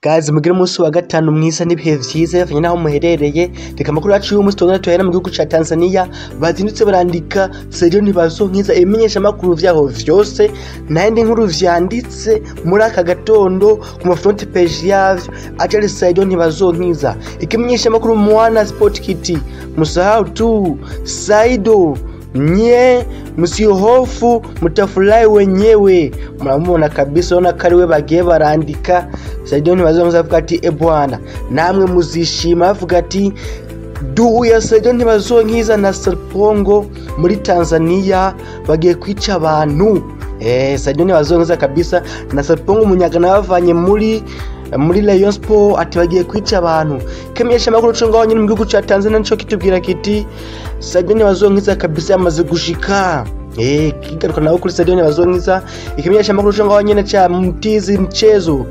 Guys, mugire umunsi wa gatanu mwiza n'ibihe vyiza bivanye n'aho muherereye. Reka amakuru yacu y'umunsi tubona tuhera mu gihugu ca Tanzania. Bazindutse barandika Sergio Ntibazonkiza, ibimenyeshamakuru vyaho vyose nayindi nkuru vyanditse muri aka gatondo ku ma front page yavyo atari Sergio Ntibazonkiza. Ikimenyeshamakuru Mwana Sport kiti musahau tu Saido nye, msihofu, mutafurahi wenyewe. Murabona kabisa, ubona ko ariwe bagiye barandika. Saido Ntibazonkiza avuga ati: "E bwana, namwe muzishima." Avuga ati duo ya Saido Ntibazonkiza na Sarpongo muri Tanzania bagiye kwica abantu. Saido Ntibazonkiza kabisa na Sarpongo umunyaga nabavanye muri Rayon Sport, ati bagiye kwica abantu. Kamenyesha makuru co ngaho nyine mu gihugu ca Tanzania nico kitubwira kiti Saido Ntibazonkiza kabisa yamaze gushika. Kigaruka nawe kuri Saido Ntibazonkiza, ikimenyesha makuru co ngaho nyine ca Mtizi Mchezo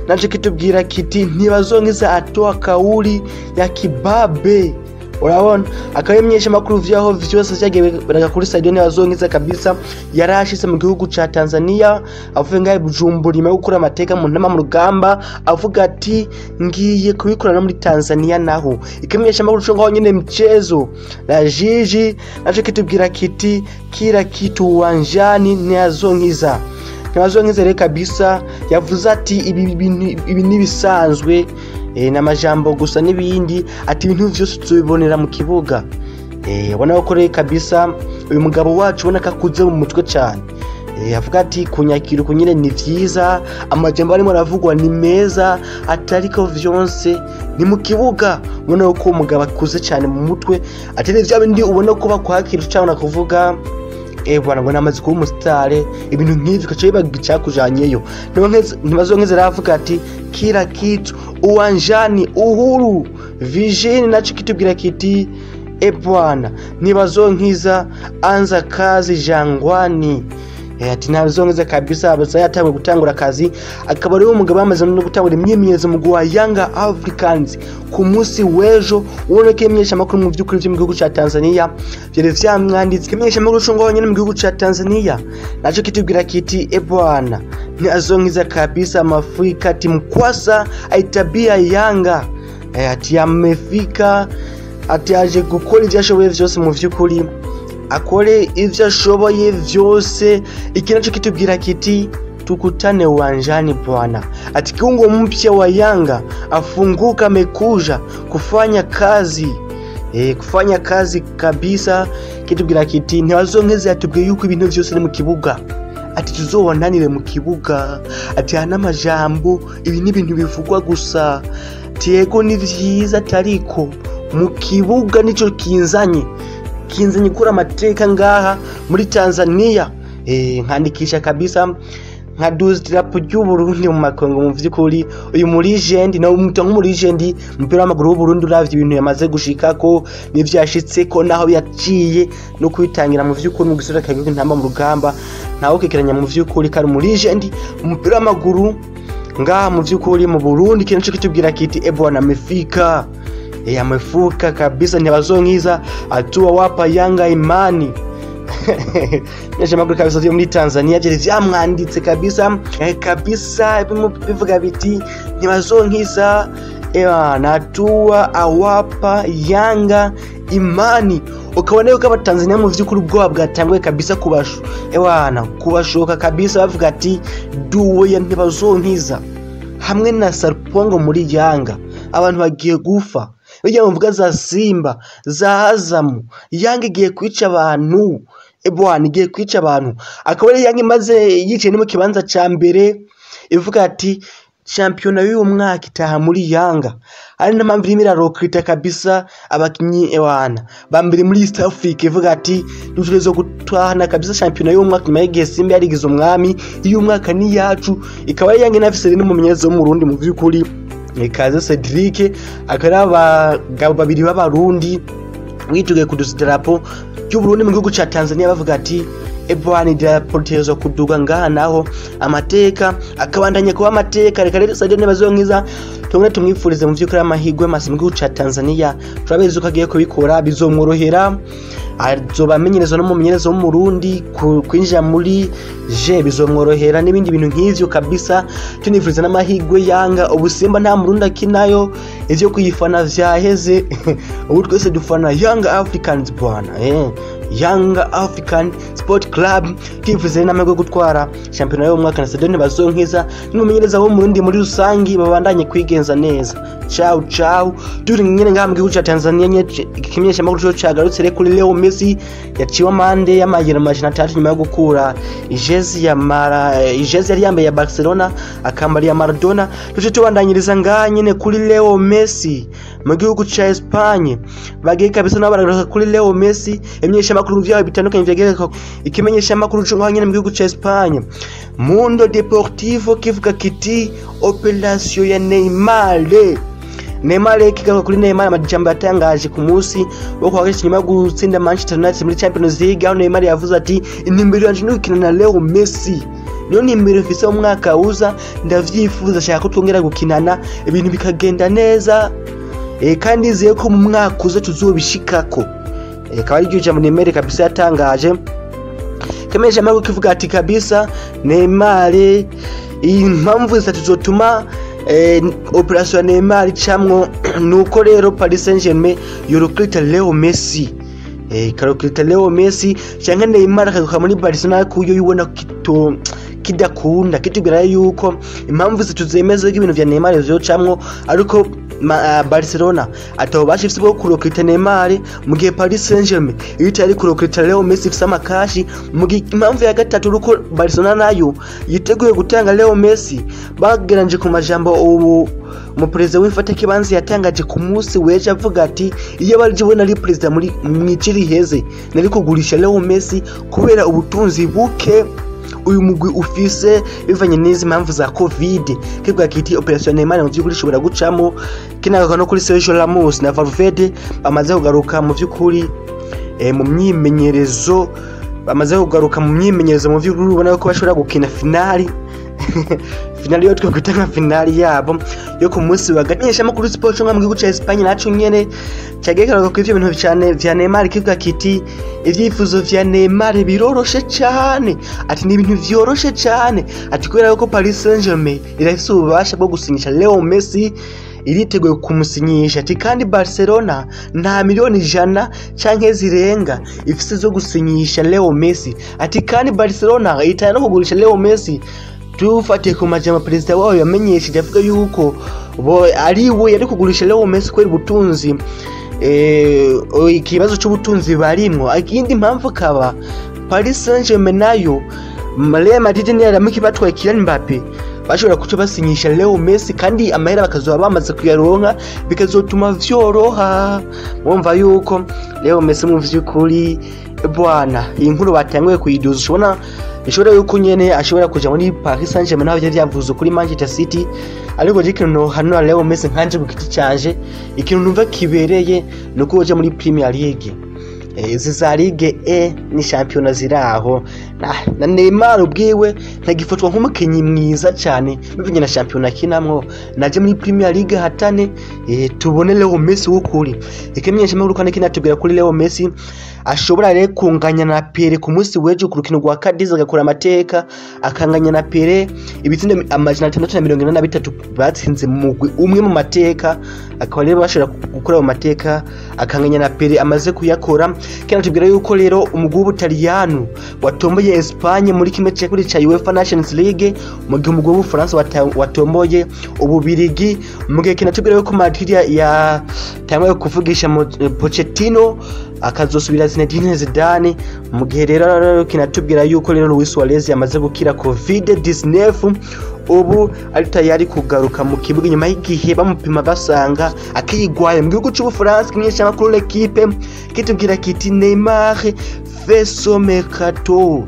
naco kitubwira kiti Ntibazonkiza atoa kauli ya kibabe. Urabona akaba makuru vyaho vyose vyagiye baraga kuri Saido Ntibazonkiza kabisa yarashitse mu gihugu ca Tanzania, avuye ngaho Bujumbura nyuma yo gukora amateka mu ntama mu rugamba, avuga ati ngiye kubikora no muri Tanzania naho. Ikimenyesha makuru co ngaho nyine Mchezo la Jiji naco kitubwira kiti kila kitu uwanjani Ntibazonkiza. Ntibazonkiza rero kabisa yavuze ati ibi bintu ibi nibisanzwe, n'amajambo gusa n'ibindi, ati ibintu vyose tuzobibonera mu kibuga. Ubona ko rero kabisa uyu mugabo wacu ubona ko akuze mu mutwe cyane. Avuga ati kunyakira uku nyine ni vyiza, amajambo arimo aravugwa ni meza, ati ariko vyonse ni mu kibuga. Ubona ko uwo mugabo akuze cyane mu mutwe, ati vya bindi ubona ko bakwakira ucabona kuvuga bwana ngo namaze kuba umusitare, ibintu nk'ivyo ugaca wibaga icakujanyeyo. Ntibazonkiza aravuga ati kila kitu uwanjani. Uhuru Vision naco kitubwira kiti e bwana, Ntibazonkiza anza kazi Jangwani. Ati Ntibazonkiza kabisa abaza yatanguye gutangura akazi, akaba ari umugabo yamaze no gutangura imyimenyerezo mu wa Young Africans ku munsi w'ejo. Ubona ko imenyesha makuru mu by'ukuri vyo mu gihugu ca Tanzania vyari vyamwanditse. Ikimenyesha makuru co ngaho nyene mu gihugu ca Tanzania naco kitubwira kiti e bwana, Ntibazonkiza kabisa amafrika, ati mkwasa aitabia Yanga. Ati amefika, ati aje gukora ivyo ashoboye vyose, mu vy'ukuri akore ivyo ashoboye vyose. Iki naco kitubwira kiti tukutane uwanjani bwana, ati kiungo mpya wa Yanga afunguka, amekuja kufanya kazi, kufanya kazi kabisa. Kitubwira kiti Ntibazonkiza yatubwiye yuko ibintu vyose ni mu kibuga, ati tuzobonanire mu kibuga, ati hana amajambo, ibi ni ibintu bivugwa gusa, ati yego ni vyiza, atariko mu kibuga nico kinzanye gukora amateka ngaha muri Tanzania, nkandikisha kabisa nkaduza idarapo ry'Uburundi mu makungu. Mu vy'ukuri uyu mu legend nawe umwita nk'umu legend umupira w'amaguru w'Uburundi, uravye ibintu yamaze gushikako n'ivyo yashitseko naho yaciye no kwitangira mu vy'ukuri mu gisura kagihugu ntamba mu rugamba, ntawe kekeranya mu vy'ukuri kari mu legend umupira w'amaguru ngaha mu vy'ukuri mu Burundi. Ikintu cyo kitubwira kiti e bwana, amefika, amefuka kabisa. Ntibazonkiza atua wapa Yanga imani. Mesha makuru kabisa vyo muri Tanzania vyari vyamwanditse kabisa, kabisa bivuga biti Ntibazonkiza natua awapa Yanga imani. Ukabona yuko abatanzania mu vy'ukuri ubwoba bwatanguye kabisa kubashu ewana kubashoka kabisa, bavuga ati duo ya Ntibazonkiza hamwe na Sarpongo muri Yanga abantu bagiye gufa. Bijya muvuga za Simba za Azamu, Yanga igiye kwica abantu, ebwana igiye kwica abantu. Akaba ari Yanga imaze yicaye no mu kibanza ca mbere, ivuga ati shampiyona y'uyu mwaka itaha muri Yanga, ari na mpamvu irimo irarokrita kabisa abakinyi ewana bambere muri East Africa, ivuga ati dutegerezwa gutahana kabisa shampiyona y'uyu mwaka nyuma y'igihe Simba yarigize umwami, y'uyu mwaka ni yacu. Ikaba ari Yanga inafise rero n'umumenyereza w'Umurundi mu vy'ukuri Kaze Cedric, akaba ari abagabo babiri b'Abarundi biteguye kuduza idarapo ry'Uburundi mu gihugu ca Tanzania, bavuga ati Ebwana idarapo kuduga ngaha naho amateka akabandanya kuba amateka. Reka rero Sadio Ntibazonkiza tumwe tumwifurize mu vy'ukuri amahirwe masa mu gihugu ca Tanzania. Turabizi ko agiye kubikora, bizomworohera, azoba amenyerezwa n'umumenyereza w'Umurundi, kwinjira muri je bizomworohera n'ibindi bintu nk'ivyo kabisa. Tunifuriza n'amahirwe Yanga. Ubu Simba nta Murundi akinayo, ivyo kuyifana vyaheze. Ubu twese dufana Young Africans bwana, Young African Sport Club. Twifuza n'amahirwe yo gutwara shampiyona y'umwaka na Sadio Ntibazonkiza n'umumenyereza w'Umurundi muri rusangi, babandanye kwigenza neza. Ciao ciao. Turi nyene ngaha mu gihugu ca Tanzania nyene, ikimenyeshamakuru co cagarutse rero kuri Leo Messi yaciwe amande y'amayero 300 nyuma yo gukura ijezi ya Mara, ijezi yari yambaye ya Barcelona akambara ya Maradona. Tuce tubandanyiriza ngaha nyene kuri Leo Messi mu gihugu ca Espagne, bagiye kabisa nabo baragaruka kuri Leo Messi. Ibimenyeshamakuru vyabo bitandukanye vyagereka ikimenyeshamakuru co ngaha nyene mu gihugu ca Espagne Mundo Deportivo kivuga kiti operation ya Neymar. Neymar kigaruka kuri Neymar, amajambo yatangaje ku munsi wo kuwa gatatu nyuma yo gutsinda Manchester United muri Champions League, aho Neymar yavuze ati intumbero yanje ni gukina na Leo Messi, niyo ntumbero mfise mu mwaka uza, ndavyifuza, shaka ko twongera gukinana ibintu bikagenda neza, kandi nizeye ko mu mwaka uza tuzobishikako. Akaba ari ryo jambo Neymar kabisa yatangaje. Kemeje amakuru kivuga ati kabisa Neymar impamvu zitatu zotuma operation ya Neymar icamwo nuko rero Paris Saint-Germain yorecruta Leo Messi, ikarecruta Leo Messi canke Neymar akagaruka muri Barcelona kuyo yubona kito kidakunda. Kitubwira yuko impamvu zitatu zemeza ko ibintu vya Neymar vyocamwo ariko Barcelona atabo ifise bwo kurecruta Neymar, mu gihe Paris Saint-Germain iyo itari kurecruta Leo Messi ifise amakashi. Mu gihe impamvu ya gatatu uko Barcelona nayo yiteguye gutanga Leo Messi, bageranje ku majambo ubu umuperezida w'imfatakibanza yatangaje ku munsi w'ejo avuga ati iyo bari jibona ari perezida muri mwiciri heze nari kugurisha Leo Messi kubera ubutunzi buke uyu mugwi ufise bivanye n'izi mpamvu za Covid. Kibwa kiti operation Neymar mu by'ukuri ishobora gucamo. Kinagaruka no kuri Sergio Ramos na Valverde bamaze kugaruka mu by'ukuri mu myimenyerezo, bamaze kugaruka mu myimenyerezo mu by'ukuri ubona ko bashobora gukina finali finali yo twakwita nka finali yabo yo ku munsi wa gatatu. Makuru sport cyo mu gihugu ca Espagne naco nyene cyagiye karaga ku ivyo bintu cyane vya Neymar, kivuga kiti ivyifuzo vya Neymar biroroshe cyane, ati ni ibintu vyoroshe cyane, ati kubera ko Paris Saint-Germain irafise ububasha bwo gusinyisha Leo Messi, iriteguye kumusinyisha, ati kandi Barcelona nta miliyoni 100 canke zirenga ifise zo gusinyisha Leo Messi, ati kandi Barcelona itana no kugurisha Leo Messi. Tufatiye ku majambo perezida wabo yamenyesheje avuga yuko bo ari we yari kugurisha Leo Messi kubera ubutunzi, ikibazo c'ubutunzi barimwo. Ikindi mpamvu kaba Paris Saint-Germain nayo Real Madrid niyaramuka ibatwaye Kylian Mbappe bashobora kuca basinyisha Leo Messi, kandi amahera bakazoba bamaze kuyaronka bikazotuma vyoroha. Mwumva yuko Leo Messi mu vy'ukuri bwana iyi nkuru batanguye kuyiduza, ushobona ishobora yuko nyene ashobora kuja muri Paris Saint-Germain naho vyavuze kuri Manchester City. Ariko je ikintu hano Leo Messi nkanje ku giti canje ikintu numva kibereye nuko uja muri Premier League, izi za Ligue E ni shampiyona ziraho na Neymar ubwiwe ntagifatwa nk'umukinyi mwiza cyane bivanye na shampiyona kinamwo, naje muri Premier League hatane, tubone Leo Messi w'ukuri. Ikimenyesha makuru kandi kinatubwira kuri Leo Messi ashobora rero kunganya na Pele ku munsi w'ejo ku rukino rwa Cadiz, agakora amateka akanganya na Pele ibitsindo 683 batsinze mu mugwi umwe mu mateka, akaba rero bashobora gukora mu mateka akanganya na Pele amaze kuyakora. Kinatubwira yuko rero umugwi w'Ubutaliyano watomboye Espagne muri kimwe cya kabiri ca UEFA Nations League, mu gihe umugwi w'Ubufaransa watomboye Ububirigi. Mu gihe kinatubwira yuko Madrid yatanguye kuvugisha Pochettino akazosubira Zinedine Zidane. Mu gihe rero kinatubwira yuko rero Luis Suarez yamaze gukira COVID-19, ubu ari tayari kugaruka mu kibuga nyuma y'igihe bamupima basanga akiyigwaye. Mu gihugu c'Ubufaransa ikimenyesha makuru L'Equipe kitubwira kiti Neymar fait son mercato,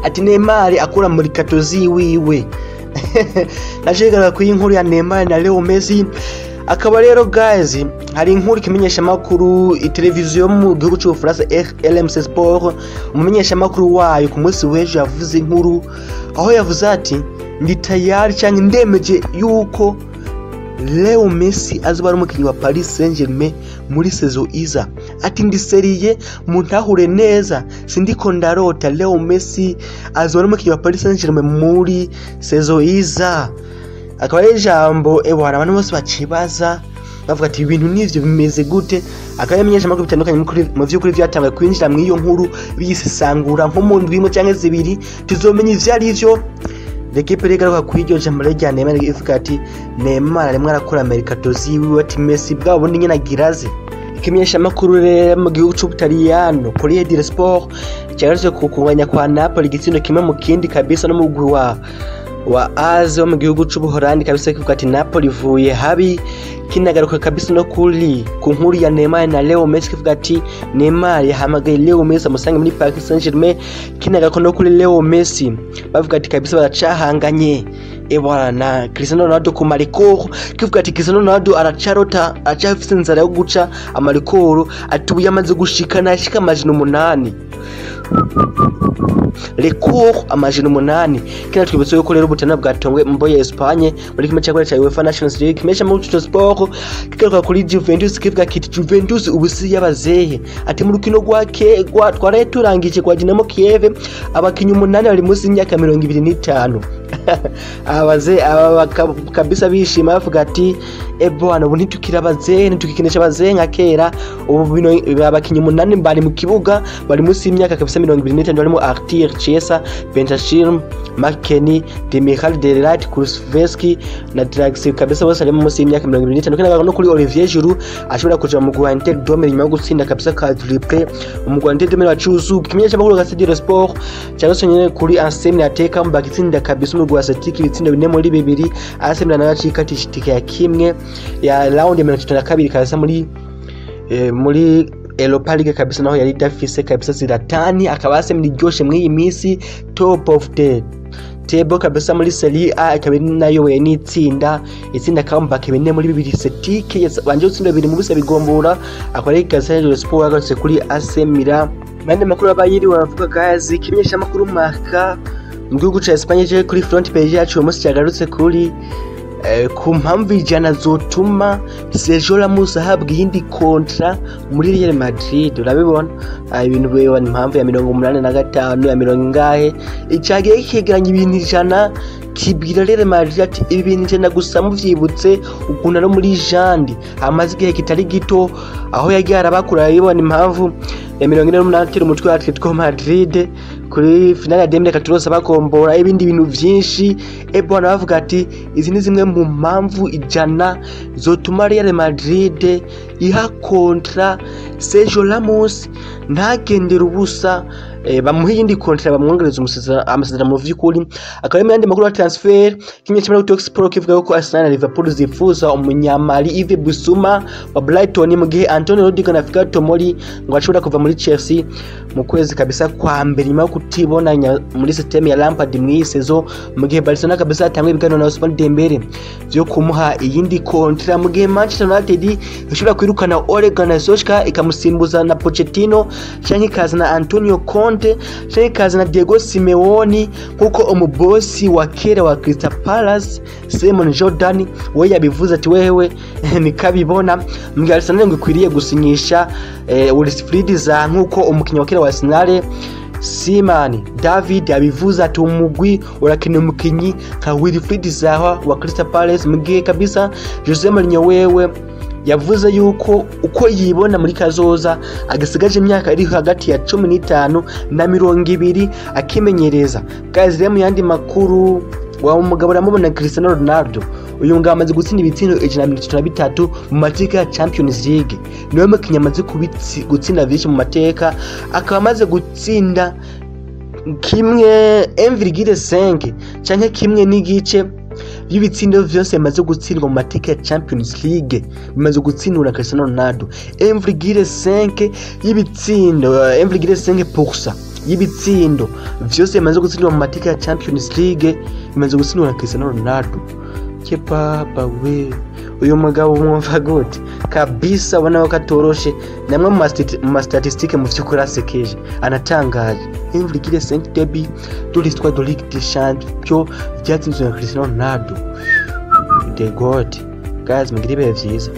ati Neymar akura muri kato ziwiwe. Naje ku inkuru ya Neymar na Leo Messi. Akaba rero guys, hari inkuru ikimenyesha makuru iteleviziyo mu gihugu cy'Ubufaransa RMC Sport, umumenyesha makuru wayo ku munsi w'ejo yavuze inkuru aho yavuze ati ndi tayari cyangwa ndemeje yuko Leo Messi azoba ari umukinnyi wa Paris Saint-Germain muri saison iza. Ati ndi sérieux, muntahure neza, sindiko ndarota, Leo Messi azoba ari umukinnyi wa Paris Saint-Germain muri saison iza. Akaba ari ijambo ewana abantu bose bacibaza bavuga ati ibintu n'ivyo bimeze gute? Akaba yamenyesha amakuru bitandukanye mu vy'ukuri vyatanguye kwinjira mw'iyo nkuru biyisesangura, nko mu ndwi imwe canke zibiri tuzomenya ivyo ari vyo. L'Equipe rigaruka kuri iryo jambo rya Neymar ivuga ati Neymar arimwo arakora mercato ziwiwe, ati Messi bwa bundi nyene agiraze. Ikimenyesha makuru rero mu gihugu c'Ubutaliyano Corriere dello Sport cyagarutse ku kunganya kwa Napoli igitsindo 1-1 kabisa n'umugwi wa AZ wo mu gihugu c'Ubuholandi kabisa, kivuga ati Napoli ivuye habi. Kinagaruka kabisa no kuri ku nkuru ya Neymar na Leo Messi, kivuga ati Neymar yahamagaye Leo Messi amusange muri Paris Saint-Germain. Kinagaruka no kuri Leo Messi bavuga ati kabisa baracahanganye ebwana na Cristiano Ronaldo ku marecord, kivuga ati Cristiano Ronaldo aracarota, aracafise inzara yo guca amarecord, ati ubu yamaze gushika nashika 800 record 800. Kina twibutse yuko rero ubutana bwatongwe mbo ya Espagne muri kimwe cya cya UEFA Nations League. Kimesha mu Tutto Sport kigaruka kuri Juventus kivuga kiti Juventus ubusi y'abazehe, ati mu rukino rwake rwa twaraye turangije kwa Dinamo Kiev abakinyi 8 bari munsi y'imyaka 25. Abaze aba kabisa bishima bavuga ati ebwana ubu ntitukira abazehe, ntitukikinisha abazehe nka kera, ubu bino abakinyi 8 bari mu kibuga bari munsi y'imyaka kabisa 25, barimo Arthur Chiesa, Bentashir, McKennie, Demiral, Delight, Kulusevski na Draxler kabisa bose bari munsi y'imyaka 25. Kina no kuri Olivier Giroud ashobora kuja mu mugwi wa Inter de Milan nyuma yo gutsinda kabisa quadruplé umugwi wa Inter de Milan wacuzu. Kimenyesha makuru Gazzetta dello Sport cyangwa se nyene kuri AC Milan ateka mbakitsinda kabisa umugwi wa Celtic ibitsindo 4-2. AC Milan nayo acikatisha itike ya kimwe ya round ya 32 kabisa muri Europa League kabisa, naho yari idafise kabisa Zlatan. Akaba AC Milan iryoshe mw'iyi minsi, top of the table kabisa muri Serie A, ikaba nayo n'itsinda itsinda comeback 4-2 Celtic banje gutsinda 2-0 bigombora. Akaba ari Gazzetta dello Sport yagarutse kuri AC Milan. Mande makuru abayiri baravuga guys, ikimenyesha makuru Marca mu gihugu ca Espagne je kuri front page yacu uyu munsi cyagarutse kuri ku mpamvu 100 zotuma Sergio Ramos ahabwa iyindi contrat muri Real Madrid. Urabibona ibintu bibona impamvu ya 85 ya mirongo ingahe icagiye kegeranya ibintu 100 kibwira Real Madrid ati ibi bintu 100 gusa muvyibutse ukuntu ari muri jandi amaze igihe kitari gito aho yagiye arabakura. Urabibona impamvu ya 48 atera umutwe wa Atletico Madrid kuri finale ya 2014 bagombora ibindi bintu vyinshi. Ebwana bavuga ati izi ni zimwe mu mpamvu 100 zotuma Real Madrid iha contrat Sergio Ramos ntagendera ubusa, bamuha iyindi contrat, bamwongereza amasezerano mu vy'ukuri. Akaba ari yandi makuru ya transfer. Kimwe kimwe Talk Sport kivuga ko Arsenal na Liverpool zifuza umunyamali Yves Bissouma wa Brighton, mu gihe Antonio Rudiger na Fikayo Tomori ngo ashobora kuva muri Chelsea mu kwezi kabisa kwa mbere nyuma yo kutibonanya muri system ya Lampard mw'iyi saison, mu gihe Barcelona kabisa yatanguye ibiganiro na Ousmane Dembele vyo kumuha iyindi contrat, mu gihe Manchester United ishobora kwirukana Ole Gunnar Solskjaer ikamusimbuza na Pochettino canke ikazana Antonio Conte canke ikazana Diego Simeone, nkuko umubosi wa kera wa Crystal Palace Simon Jordan we yabivuze ati wewe nikabibona. Mu gihe Arsenal ngo ikwiriye gusinyisha Wilfried Zaha, nkuko umukinnyi wa kera wa Arsenal Simon David yabivuze ati umugwi urakeneye umukinyi nka Wilfried Zaha wa Crystal Palace, mu gihe kabisa Jose Mourinho wewe yavuze yuko uko yibona muri kazoza agasigaje imyaka iri hagati ya 15 na 20 akimenyereza. Guys, rero mu yandi makuru wa umugabo uramubona Cristiano Ronaldo, uyu mugabo amaze gutsinda ibitsindo 133 mu mateka ya Champions League, niwe mukinnyi amaze gutsinda vyinshi mu mateka, akaba amaze gutsinda kimwe 1,5 canke kimwe n'igice y'ibitsindo vyose bimaze gutsindwa mu mateka ya Champions League bimaze gutsindwa na Cristiano Ronaldo. 1,5 y'ibitsindo, 1,5% y'ibitsindo vyose bimaze gutsindwa mu mateka ya Champions League bimaze gutsindwa na Cristiano Ronaldo. Kepapa we, uyu mugabo mwumva gute kabisa? Ubona ko atoroshe namwe mu ma statistique, mu vy'ukuri asekeje, anatangaje. 1,5 débuts de l'histoire de Ligue des Champions vyatsinzwe na Cristiano Ronaldo, the God. Guys, mugire ibihe vyiza.